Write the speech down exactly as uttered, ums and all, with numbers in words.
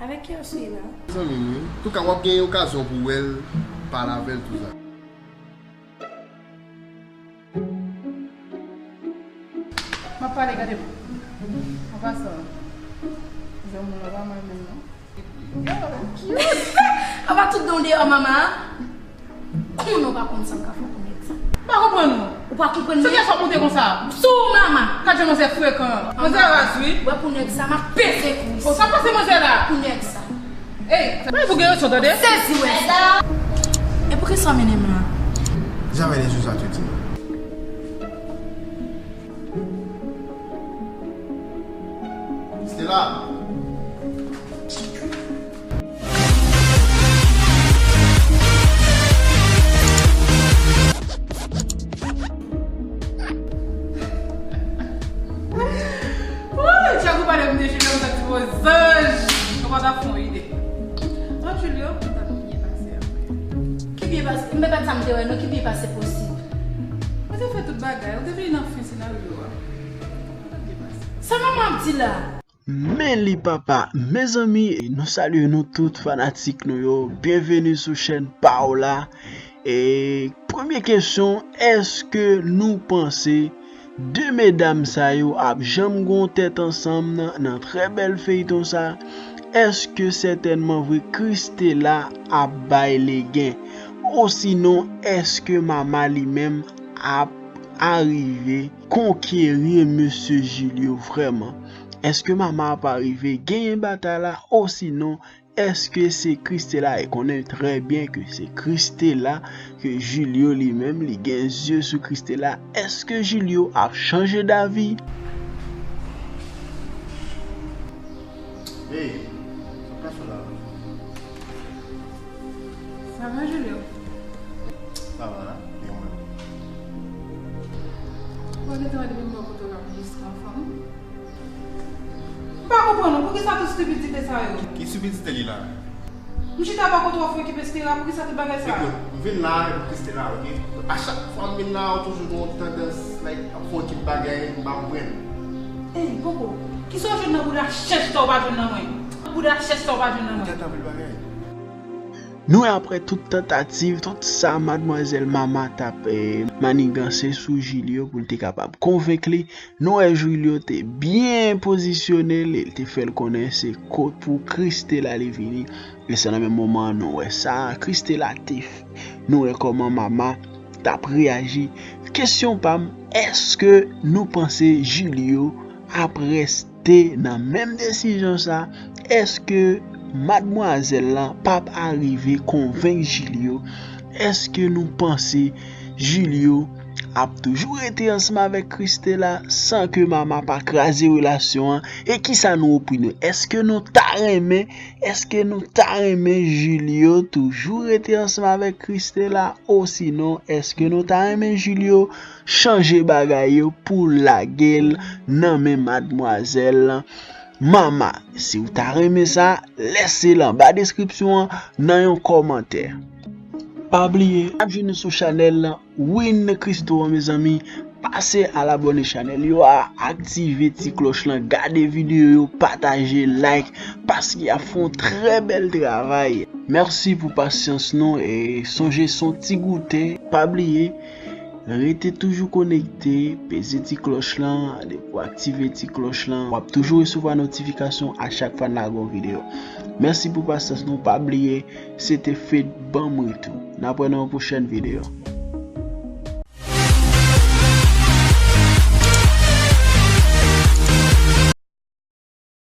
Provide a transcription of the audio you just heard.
Avec qui on suit là? Zanmi m wi. Antouka, w ap gen okazyon pou w wè l, pale avè l, tou sa. M ap pale, gade m. An pasan, zanmi w lan pa mal menm non. Yo, cute. Apa tout don deyò, mama. Konnen w pa konn sa m ka fè pou nèg sa. M pa konprann ou. Ou pa konprann mwen? Sa fè sa w monte konsa? Sou mama. Gad jan manzè frekan. Manzè raz wi. Wè pou nèg sa, m ap peze kou. O, sa pase manzè la? Pou nèg sa. Ey, sa pa pou gen leson, tande? Sezi wè sa. E poukisa w mennen m la? Jamais les choses à te dire. Stella! Woy, Djak ou pale m de Julio, m santi m on zanj. Ou pa ta fè yon ide. An Julio, m ta byen pase apre. Ki byen pase? M pa t sa m te wè non, ki byen pase posib? Ou te fè tout bagay, ou te vini nan fen senaryo a. Ou ta byen pase. Sa manman ap di la? Men li papa, mezanmi, nou salye nou tout fanatik nou yo. Byenveni sou chèn pa w la. E premye kesyon, èske nou panse de medam sa yo ap janm gon tèt ansanm nan, nan trè bèl feyton sa? Èske sètènman vre Christella ap bay legen? Osinon, èske mama li menm ap arive konkeri mesye Julio vrèman? Èske mama ap arive genyen batay la? Osinon, èske se Christella? E konnen trè byen ke se Christella, ke Julio li menm, li gen zye sou Christella. Èske Julio ap chanje davi? Hey, sa k ap fè la? Sa va, Julio? Sa va, byen mwen. Ou pa gentan wè depi m bò kote w la pou distra anfan? M pa konprann ou, poukisa tout stipidite sa yo? Ki stipidite li la? M chita bò kote w ap okipe Stella, poukisa tout bagay sa yo? Ekout, m vin la e pou Christella, oke? A chak fwa m vin la, ou toujou gen yon tandans, like, ap fè yon kit bagay, m pa konprann. Ey, Poko, kisa w jwenn nan bouda chèch sa w pa jwenn nan mwen? Bouda chèch sa w pa jwenn nan mwen? Tèt anpil bagay. Nou wè aprè tout tantativ, tout sa madmwazèl Mama t ap, eh, maniganse sou Julio pou l te kapab konvenk li, nou wè Julio te byen pozisyone l, e l te fè l konnen se kot pou Christella li vini. E se nan menm moman an nou wè sa, Christella te f-, nou wè kòman Mama t ap reyaji. Kesyon pa m, èske nou panse Julio ap rès te nan menm desizyon sa? Èske madmwazèl lan p ap arive konvenk Julio? Èske nou panse Julio ap toujou rete ansanm avèk Christella san ke Mama pa kraze relasyon an? E kisa nou opinyon? Èske nou ta renmen, èske nou ta renmen Julio toujou rete ansanm avèk Christella? Osinon, èske nou ta renmen Julio chanje bagay yo pou lage l nan men madmwazèl Mama? Si w ta renmen sa, lèse l anba deskripsyon an nan yon kòmantè. Pa bliye, ap jwenn nou sou chanèl Win Christo an, mezanmi. Pase al abòne chanèl yo a, aktive ti klòch lan, gade videyo yo, pataje, like, paske y ap fè yon trè bèl travay. Mèsi pou pasyans nou e sonje se yon ti goute. Pa bliye, rete toujou konekte, peze ti klòch lan, depi w aktive ti klòch lan, w ap toujou resevwa notifikasyon a chak fwa n lage yon videyo. Mèsi pou pasyans nou, pa bliye, se te Fed Banm Retou. N ap wè nan yon pwochèn videyo.